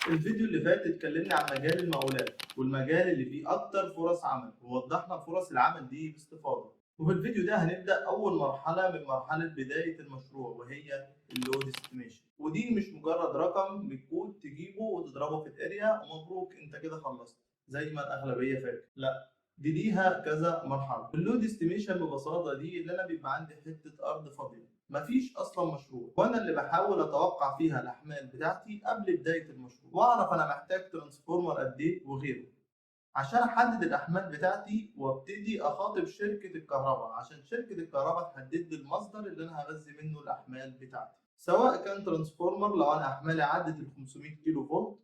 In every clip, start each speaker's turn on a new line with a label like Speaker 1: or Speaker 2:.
Speaker 1: الفيديو اللي فات اتكلمنا عن مجال المقاولات والمجال اللي فيه اكتر فرص عمل، ووضحنا فرص العمل دي باستفاضة. وفي الفيديو ده هنبدأ اول مرحلة من مرحلة بداية المشروع، وهي ال load estimation. ودي مش مجرد رقم بالكود تجيبه وتضربه في ال area ومبروك انت كده خلصت زي ما الاغلبية فاكر، لا دي ليها كذا مرحلة. ال load estimation ببساطة دي اللي انا بيبقى عندي حتة ارض فاضية مفيش اصلا مشروع، وانا اللي بحاول اتوقع فيها الاحمال بتاعتي قبل بداية المشروع، واعرف انا محتاج transformer قد ايه وغيره عشان احدد الاحمال بتاعتي، وابتدي اخاطب شركة الكهرباء عشان شركة الكهرباء تحدد لي المصدر اللي انا هغذي منه الاحمال بتاعتي، سواء كان transformer لو انا احمالي عدت ال 500 كيلو فولت،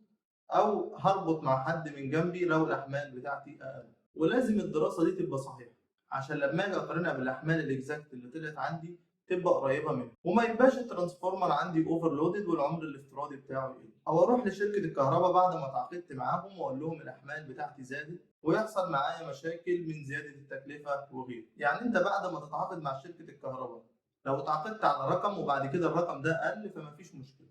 Speaker 1: او هربط مع حد من جنبي لو الاحمال بتاعتي اقل. ولازم الدراسة دي تبقى صحيحه عشان لما اجي اقارنها بالاحمال ال exact اللي طلعت عندي تبقى قريبه منه، وما يبقاش ال transformer عندي overloaded والعمر الافتراضي بتاعه يقل. او اروح لشركة الكهرباء بعد ما تعاقدت معاهم واقول لهم الاحمال بتاعتي زادت، ويحصل معايا مشاكل من زيادة التكلفة وغيره. يعني انت بعد ما تتعاقد مع شركة الكهرباء لو اتعاقدت على رقم وبعد كده الرقم ده قل فمفيش مشكلة،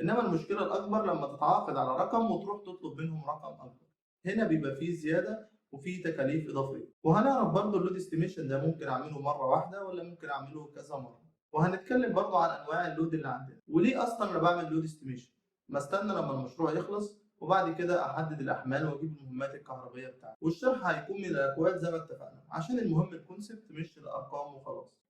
Speaker 1: انما المشكلة الاكبر لما تتعاقد على رقم وتروح تطلب منهم رقم اكبر، هنا بيبقى فيه زيادة وفي تكاليف اضافية. وهنعرف برضو ال load estimation ده ممكن اعمله مرة واحدة ولا ممكن اعمله كذا مرة، وهنتكلم برضو عن انواع ال load اللي عندنا وليه اصلا انا بعمل load estimation. ما استنى لما المشروع يخلص وبعد كده احدد الاحمال واجيب المهمات الكهربائية بتاعتي. والشرح هيكون من الاكواد زي ما اتفقنا عشان المهم ال concept مش الارقام وخلاص.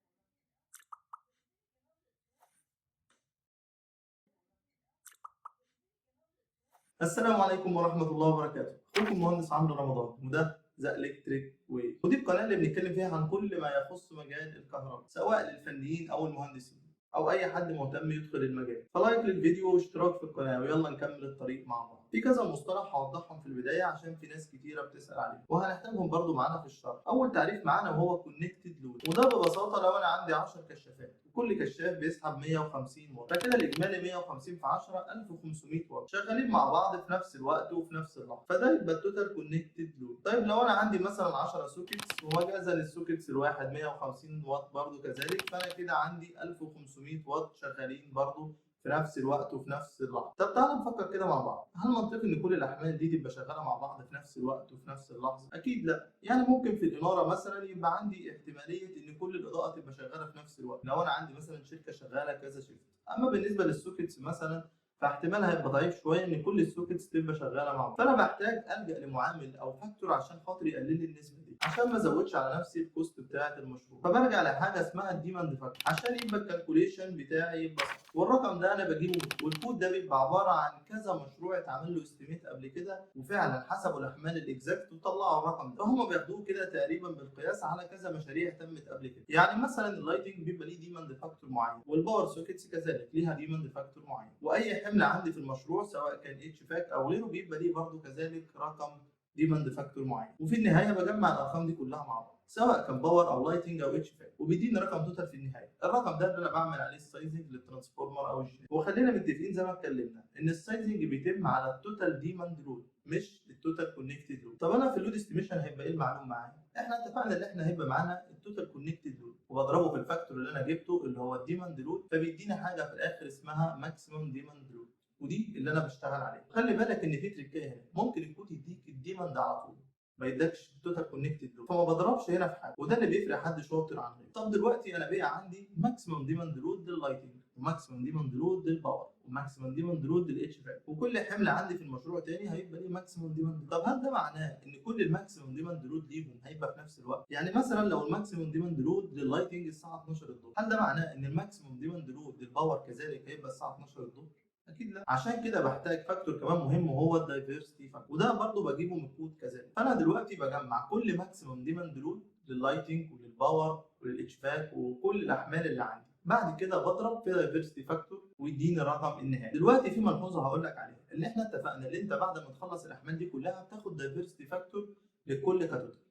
Speaker 1: السلام عليكم ورحمة الله وبركاته، اخوكم المهندس عمرو رمضان، وده The Electric Way، ودي القناة اللي بنتكلم فيها عن كل ما يخص مجال الكهرباء سواء للفنيين او المهندسين او اي حد مهتم يدخل المجال. ف like للفيديو واشتراك في القناة، ويلا نكمل الطريق مع بعض. في كذا مصطلح هوضحهم في البداية عشان في ناس كتيرة بتسال عليهم وهنحتاجهم برضو معانا في الشرح. اول تعريف معانا وهو connected load، وده ببساطة لو انا عندي 10 كشافات وكل كشاف بيسحب 150 واط، فكده الاجمالي 150 في 10 1500 واط شغالين مع بعض في نفس الوقت وفي نفس اللحظة، فده يبقى ال total connected load. طيب لو انا عندي مثلا 10 sockets ومجازا لل sockets الواحد 150 واط برضو كذلك، فانا كده عندي 1500 واط شغالين برضو في نفس الوقت وفي نفس اللحظة. طب تعالى نفكر كده مع بعض، هل منطقي ان كل الاحمال دي تبقى شغالة مع بعض في نفس الوقت وفي نفس اللحظة؟ اكيد لا. يعني ممكن في الاناره مثلا يبقى عندي احتمالية ان كل الاضاءة تبقى شغالة في نفس الوقت لو انا عندي مثلا شركة شغالة كذا shift. اما بالنسبة لل sockets مثلا فاحتمالها هيبقى ضعيف شوية ان كل ال sockets تبقى شغالة مع بعض، فانا بحتاج الجا لمعامل او factor عشان خاطر يقلل لي النسبة دي عشان ما ازودش على نفسي ال cost بتاعه المشروع. فبرجع لحاجة اسمها ال demand factor عشان يبقى ال calculation بتاعي يبقى صح، والرقم ده انا بجيبه والكود ده بيبقى عبارة عن كذا مشروع اتعمل له estimate قبل كده وفعلا حسبوا الاحمال ال exact وطلعوا الرقم ده، فهم بياخدوه كده تقريبا بالقياس على كذا مشاريع تمت قبل كده. يعني مثلا ال lighting بيبقى ليه demand factor معين، وال power sockets كذلك ليها demand factor معين، واي حمل عندي في المشروع سواء كان HVAC او غيره بيبقى ليه برضه كذلك رقم demand factor معين. وفي النهاية بجمع الارقام دي كلها مع بعض سواء كان power او lighting او HVAC، وبيديني رقم total في النهاية. الرقم ده اللي انا بعمل عليه ال sizing لل transformer او ال gen. وخلينا متفقين زي ما اتكلمنا ان ال sizing بيتم على ال total demand load مش ال total connected load. طب انا في ال load estimation هيبقى ايه المعلوم معايا؟ احنا اتفقنا ان احنا هيبقى معانا ال total connected load وبضربه في ال factor اللي انا جبته اللي هو ال demand load، فبيدينا حاجة في الاخر اسمها maximum demand load، ودي اللي انا بشتغل عليها. خلي بالك ان في تريكايه هنا، ممكن الكود يديك ال demand على طول ما يدكش ال total connected load، فما بضربش هنا في حاجة، وده اللي بيفرق حد شاطر عن غيره. طب دلوقتي انا بقى عندي maximum demand load لل lighting و maximum demand load لل power و maximum demand load لل HVAC، وكل حمل عندي في المشروع تاني هيبقى ليه maximum demand. طب هل ده معناه ان كل ال maximum demand load ليهم هيبقى في نفس الوقت؟ يعني مثلا لو ال maximum demand load لل lighting الساعة 12 الظهر، هل ده معناه ان ال maximum demand load لل power كذلك هيبقى الساعة 12 الظهر؟ اكيد لا. عشان كده بحتاج factor كمان مهم وهو ال diversity factor، وده برضو بجيبه من الكود كذلك. فانا دلوقتي بجمع كل maximum demand load لل lighting ولل power ولل HVAC وكل الاحمال اللي عندي، بعد كده بضرب في diversity factor ويديني الرقم النهائي. دلوقتي في ملحوظة هقول لك عليها، اللي احنا اتفقنا ان انت بعد ما تخلص الاحمال دي كلها بتاخد diversity factor لكل ك total.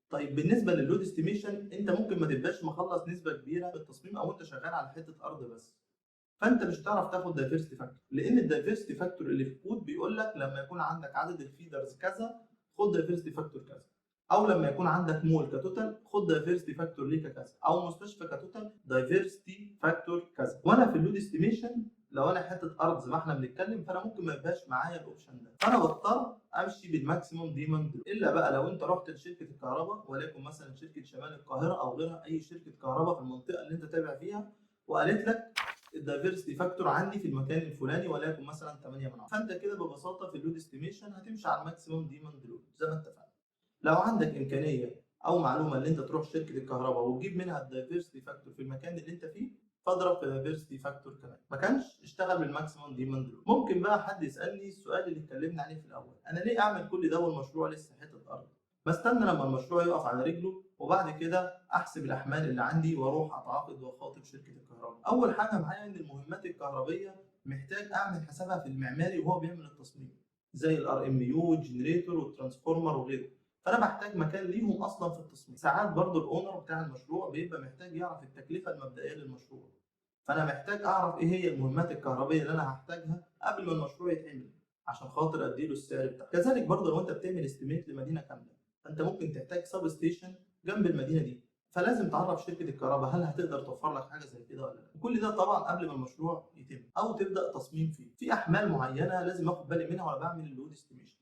Speaker 1: طيب بالنسبة لل load estimation انت ممكن ما تبقاش مخلص نسبه كبيرة في التصميم او انت شغال على حتة ارض بس، فانت مش هتعرف تاخد diversity factor، لان ال diversity factor اللي في الكود بيقول لك لما يكون عندك عدد ال feeders كذا خد diversity factor كذا، او لما يكون عندك مول ك total خد diversity factor ليه كذا، او مستشفى ك total diversity factor كذا. وانا في ال load estimation لو انا حتة ارض زي ما احنا بنتكلم فانا ممكن ما يبقاش معايا ال option ده، فانا بضطر امشي بال maximum demand. الا بقى لو انت رحت لشركة الكهرباء، وليكن مثلا شركة شمال القاهرة او غيرها، اي شركة كهرباء في المنطقة اللي انت تابع فيها، وقالت لك ال diversity factor عندي في المكان الفلاني وليكن مثلا 8 من 10، فانت كده ببساطة في ال load estimation هتمشي على ال maximum demand load زي ما اتفقنا. لو عندك امكانية او معلومة اللي انت تروح شركة الكهرباء وتجيب منها ال diversity factor في المكان اللي انت فيه، فاضرب في diversity factor كمان. ما كانش اشتغل بال maximum demand load. ممكن بقى حد يسالني السؤال اللي اتكلمنا عليه في الاول، انا ليه اعمل كل ده والمشروع لسه حتة ارض؟ ما استنى لما المشروع يقف على رجله وبعد كده احسب الاحمال اللي عندي واروح اتعاقد واخاطب شركة الكهرباء. اول حاجة معايا ان المهمات الكهربيه محتاج اعمل حسابها في المعماري وهو بيعمل التصميم، زي ال RMU وال generator وال transformer وغيره، فانا بحتاج مكان ليهم اصلا في التصميم. ساعات برضو ال owner بتاع المشروع بيبقى محتاج يعرف التكلفة المبدئية للمشروع، فانا محتاج اعرف ايه هي المهمات الكهربيه اللي انا هحتاجها قبل ما المشروع يتعمل عشان خاطر اديله السعر بتاعه. كذلك برضو لو انت بتعمل estimate لمدينة كاملة، فانت ممكن تحتاج substation جنب المدينة دي، فلازم تعرف شركة الكهرباء هل هتقدر توفر لك حاجة زي كده ولا لا. وكل ده طبعا قبل ما المشروع يتم او تبدا تصميم فيه. في احمال معينة لازم اخد بالي منها وانا بعمل ال load estimation.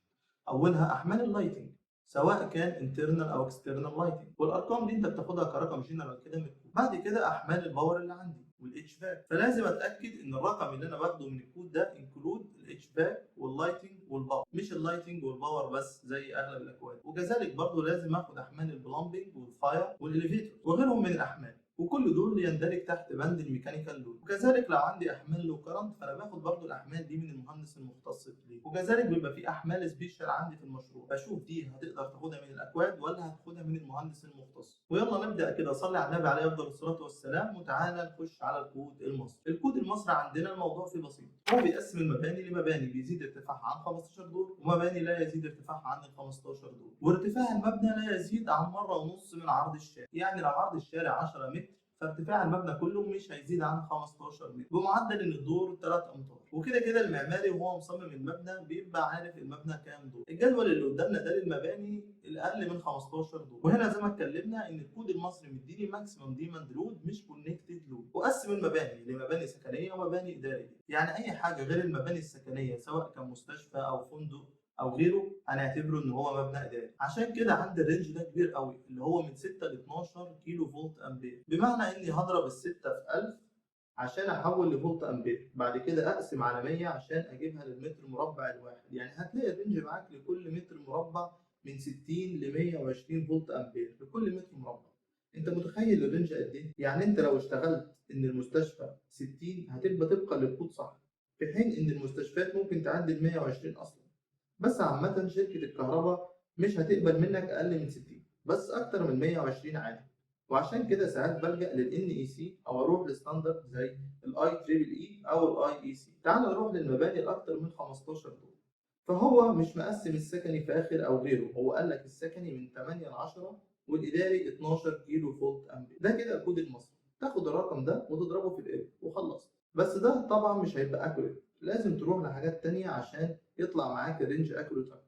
Speaker 1: اولها احمال ال lighting، سواء كان internal او external lighting، والارقام دي انت بتاخدها كرقم جنرال كده من الكود. بعد كده احمال ال power اللي عندي وال HVAC، فلازم اتاكد ان الرقم اللي انا باخده من الكود ده include ال HVAC وال lighting وال power، مش ال lighting وال power بس زي اغلب الاكواد. وكذلك برضو لازم اخد احمال ال plumbing وال fire وال elevator وغيرهم من الاحمال، وكل دول يندرج تحت بند ال mechanical load. وكذلك لو عندي احمال low current فانا باخد برضو الاحمال دي من المهندس المختص ليه. وكذلك بيبقى في احمال special عندي في المشروع، بشوف دي هتقدر تاخدها من الاكواد ولا هتاخدها من المهندس المختص. ويلا نبدا كده، صلي على النبي عليه افضل الصلاة والسلام، وتعالى نخش على الكود المصري. الكود المصري عندنا الموضوع فيه بسيط، هو بيقسم المباني لمباني بيزيد ارتفاعها عن 15 دور، ومباني لا يزيد ارتفاعها عن ال 15 دور، وارتفاع المبنى لا يزيد عن 1.5 مرة من عرض الشارع. يعني لو عرض الشارع 10 متر فارتفاع المبنى كله مش هيزيد عن 15 متر، بمعدل ان الدور 3 امتار. وكده كده المعماري وهو مصمم المبنى بيبقى عارف المبنى كام دور. الجدول اللي قدامنا ده للمباني الاقل من 15 دور. وهنا زي ما اتكلمنا ان الكود المصري مديني maximum demand load مش connected load، وقسم المباني لمباني سكنية ومباني ادارية. يعني اي حاجة غير المباني السكنية سواء كان مستشفى او فندق او غيره هنعتبره ان هو مبنى اداري. عشان كده عندي ال range ده كبير قوي اللي هو من 6 ل 12 كيلو فولت امبير، بمعنى اني هضرب ال6 في 1000 عشان احول لفولت امبير، بعد كده اقسم على 100 عشان اجيبها للمتر مربع الواحد. يعني هتلاقي ال range معاك لكل متر مربع من 60 ل 120 فولت امبير لكل متر مربع. انت متخيل ال range قد ايه؟ يعني انت لو اشتغلت ان المستشفى 60 هتبقى طبقا للكود صح، في حين ان المستشفيات ممكن تعدي ال 120 اصلا. بس عامة شركة الكهرباء مش هتقبل منك أقل من 60، بس أكتر من 120 عادي. وعشان كده ساعات بلجأ لل NEC أو أروح ل standard زي ال IEEE أو ال IEC. تعال نروح للمباني الأكتر من 15 دور. فهو مش مقسم السكني فاخر أو غيره، هو قال لك السكني من 8 ل 10 والإداري 12 كيلو فولت أمبير. ده كده الكود المصري، تاخد الرقم ده وتضربه في ال area وخلصت. بس ده طبعا مش هيبقى accurate، لازم تروح لحاجات تانية عشان يطلع معاك ال range accurate اكتر.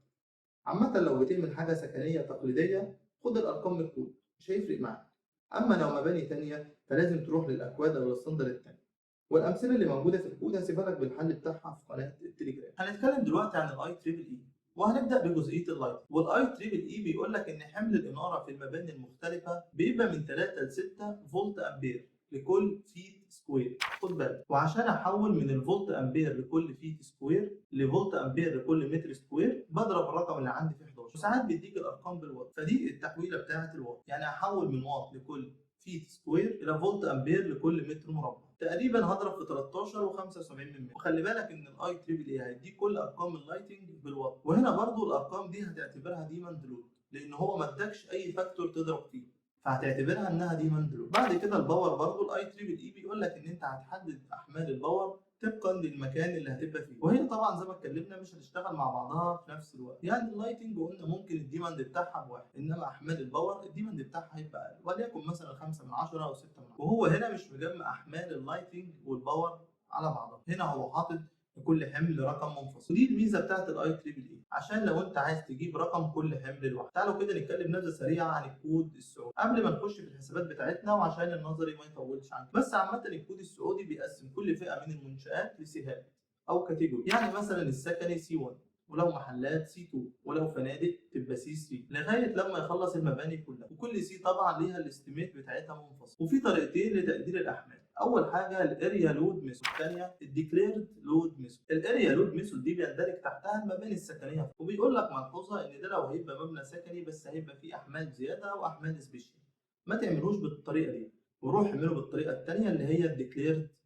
Speaker 1: عامة لو بتعمل حاجة سكنية تقليدية خد الأرقام من الكود مش هيفرق معاك. أما لو مباني تانية فلازم تروح للأكواد أو لل standard التانية. والأمثلة اللي موجودة في الكود هسيبها لك بالحل بتاعها في قناة التليجرام. هنتكلم دلوقتي عن ال IEEE، وهنبدأ بجزئية ال light. وال IEEE بيقول لك إن حمل الإنارة في المباني المختلفة بيبقى من 3 ل 6 فولت أمبير لكل feet square. خد بالك، وعشان احول من الفولت امبير لكل feet square لفولت امبير لكل متر square بضرب الرقم اللي عندي في 11، وساعات بيديك الارقام بالوات، فدي التحويله بتاعه الوات. يعني احول من واط لكل feet square الى فولت امبير لكل متر مربع، تقريبا هضرب في 13.75. وخلي بالك ان ال IEEE هيديك كل ارقام ال lighting بالوات، وهنا برضو الارقام دي هتعتبرها demand load لان هو ما ادكش اي factor تضرب فيه، فهتعتبرها انها demand load. بعد كده ال power برضو ال IEEE بيقول لك ان انت هتحدد احمال ال power طبقا للمكان اللي هتبقى فيه، وهي طبعا زي ما اتكلمنا مش هتشتغل مع بعضها في نفس الوقت. يعني ال lighting قلنا ممكن ال demand بتاعها بواحد، انما احمال ال power ال demand بتاعها هيبقى اقل، وليكن مثلا 5 من 10 او 6 من 10. وهو هنا مش مجمع احمال ال lighting وال power على بعضها، هنا هو حاطط لكل حمل رقم منفصل. ودي الميزة بتاعت ال IEEE، عشان لو انت عايز تجيب رقم كل حمل لوحده. تعالوا كده نتكلم نبذه سريعة عن الكود السعودي قبل ما نخش في الحسابات بتاعتنا، وعشان النظري ما يطولش عنك. بس عامة الكود السعودي بيقسم كل فئة من المنشات ل C هات او category، يعني مثلا السكني C 1، ولو محلات C 2، ولو فنادق تبقى C 3، لغاية لما يخلص المباني كلها. وكل C طبعا ليها ال estimate بتاعتها منفصل. وفي طريقتين لتقدير الاحمال، اول حاجة ال area load method، الثانية ال declared load method. ال area load method دي بيندرج تحتها المباني السكنية، وبيقول لك ملحوظة ان ده لو هيبقى مبنى سكني بس هيبقى فيه احمال زيادة او احمال special، ما تعملوش بالطريقة دي، وروح اعمله بالطريقة الثانية اللي هي ال declared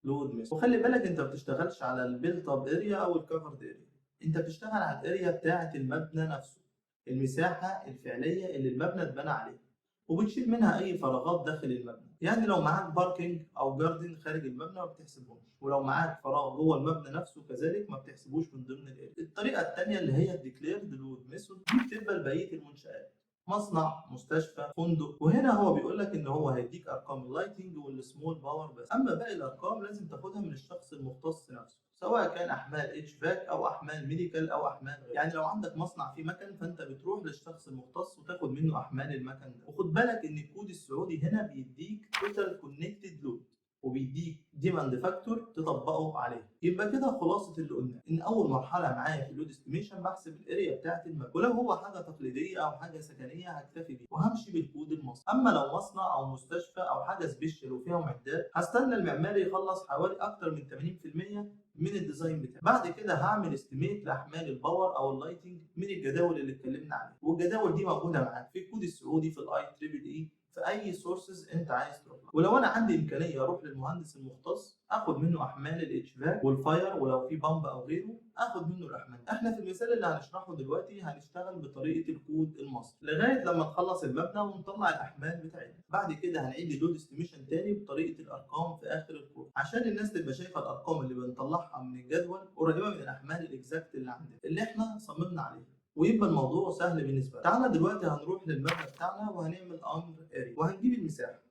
Speaker 1: load method. وخلي بالك انت ما بتشتغلش على ال built up area او ال covered area، انت بتشتغل على ال area بتاعه المبنى نفسه، المساحة الفعلية اللي المبنى اتبنى عليها، وبتشيل منها اي فراغات داخل المبنى. يعني لو معاك parking او garden خارج المبنى ما بتحسبهمش، ولو معاك فراغ جوه المبنى نفسه كذلك ما بتحسبوش من ضمن ال area. الطريقة الثانية اللي هي ال declared load method دي بتبقى لبقية المنشات، مصنع، مستشفى، فندق. وهنا هو بيقول لك ان هو هيديك ارقام ال lighting وال small power بس، اما باقي الارقام لازم تاخدها من الشخص المختص نفسه، سواء كان احمال HVAC او احمال medical او احمال غيره. يعني لو عندك مصنع فيه مكن فانت بتروح للشخص المختص وتاخد منه احمال المكن ده. وخد بالك ان الكود السعودي هنا بيديك total connected load وبيديك demand factor تطبقه عليه. يبقى كده خلاصه اللي قلناه، ان اول مرحلة معايا في ال load estimation بحسب ال area بتاعه المبنى، ولو هو حاجة تقليدية او حاجة سكنية هكتفي بيه وهمشي بالكود المصري. اما لو مصنع او مستشفى او حاجة special وفيها معدات، هستنى المعماري يخلص حوالي اكتر من 80% من ال design بتاعي. بعد كده هعمل estimate لاحمال ال power او ال lighting من الجداول اللي اتكلمنا عليها، والجداول دي موجودة معاك في الكود السعودي، في ال IEEE، في اي sources انت عايز تروح لها. ولو انا عندي امكانية اروح للمهندس المختص اخد منه احمال ال HVAC وال fire، ولو في pump او غيره اخد منه الاحمال. احنا في المثال اللي هنشرحه دلوقتي هنشتغل بطريقة الكود المصري لغاية لما نخلص المبنى ونطلع الاحمال بتاعتنا. بعد كده هنعيد ال load estimation تاني بطريقة الارقام في اخر الكود، عشان الناس تبقى شايفه الارقام اللي بنطلعها من الجدول قريبه من الاحمال ال exact اللي عندنا اللي احنا صممنا عليها، ويبقى الموضوع سهل بالنسبة لنا. تعالى دلوقتي هنروح للمبنى بتاعنا وهنعمل امر area وهنجيب المساحة.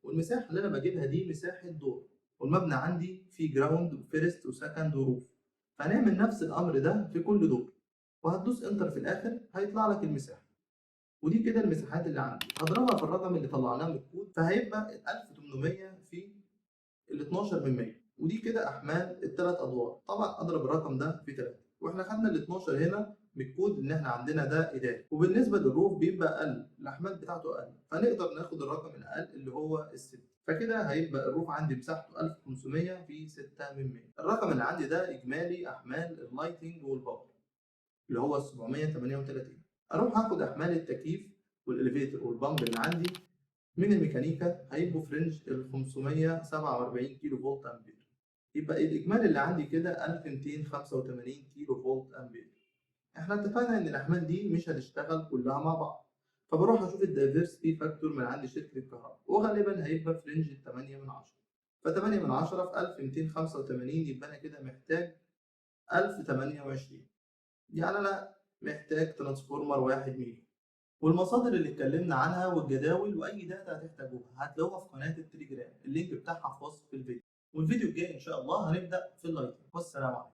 Speaker 1: والمساحة اللي انا بجيبها دي مساحة دور، والمبنى عندي فيه ground و first و second و roof، فهنعمل نفس الامر ده في كل دور، وهتدوس enter في الاخر هيطلع لك المساحة. ودي كده المساحات اللي عندي، هضربها في الرقم اللي طلعناه من الكود فهيبقى 1800 في ال 12 من 100، ودي كده احمال الثلاث ادوار. طبعا اضرب الرقم ده في 3، واحنا خدنا ال 12 هنا بالكود ان احنا عندنا ده اداري. وبالنسبة لل roof بيبقى اقل، الاحمال بتاعته اقل، فنقدر ناخد الرقم الاقل اللي هو ال6، فكده هيبقى ال roof عندي مساحته 1500 في 6 من 100. الرقم اللي عندي ده اجمالي احمال ال lighting وال power اللي هو 738. اروح اخد احمال التكييف وال elevator وال pump اللي عندي من الميكانيكا هيبقوا في range ال 547 كيلو فولت امبير، يبقى الاجمالي اللي عندي كده 1285 كيلو فولت امبير. احنا اتفقنا ان الاحمال دي مش هتشتغل كلها مع بعض، فبروح اشوف ال diversity factor من عند شركة الكهرباء، وغالبا هيبقى في range 8 من 10، ف 8 من 10 في 1285 يبقى انا كده محتاج 1028، يعني انا محتاج transformer 1 ميجا. والمصادر اللي اتكلمنا عنها والجداول واي data هتحتاجوها هتلاقوها في قناة التليجرام، ال link بتاعها في وصف الفيديو. والفيديو الجاي ان شاء الله هنبدا في ال lighting. والسلام عليكم.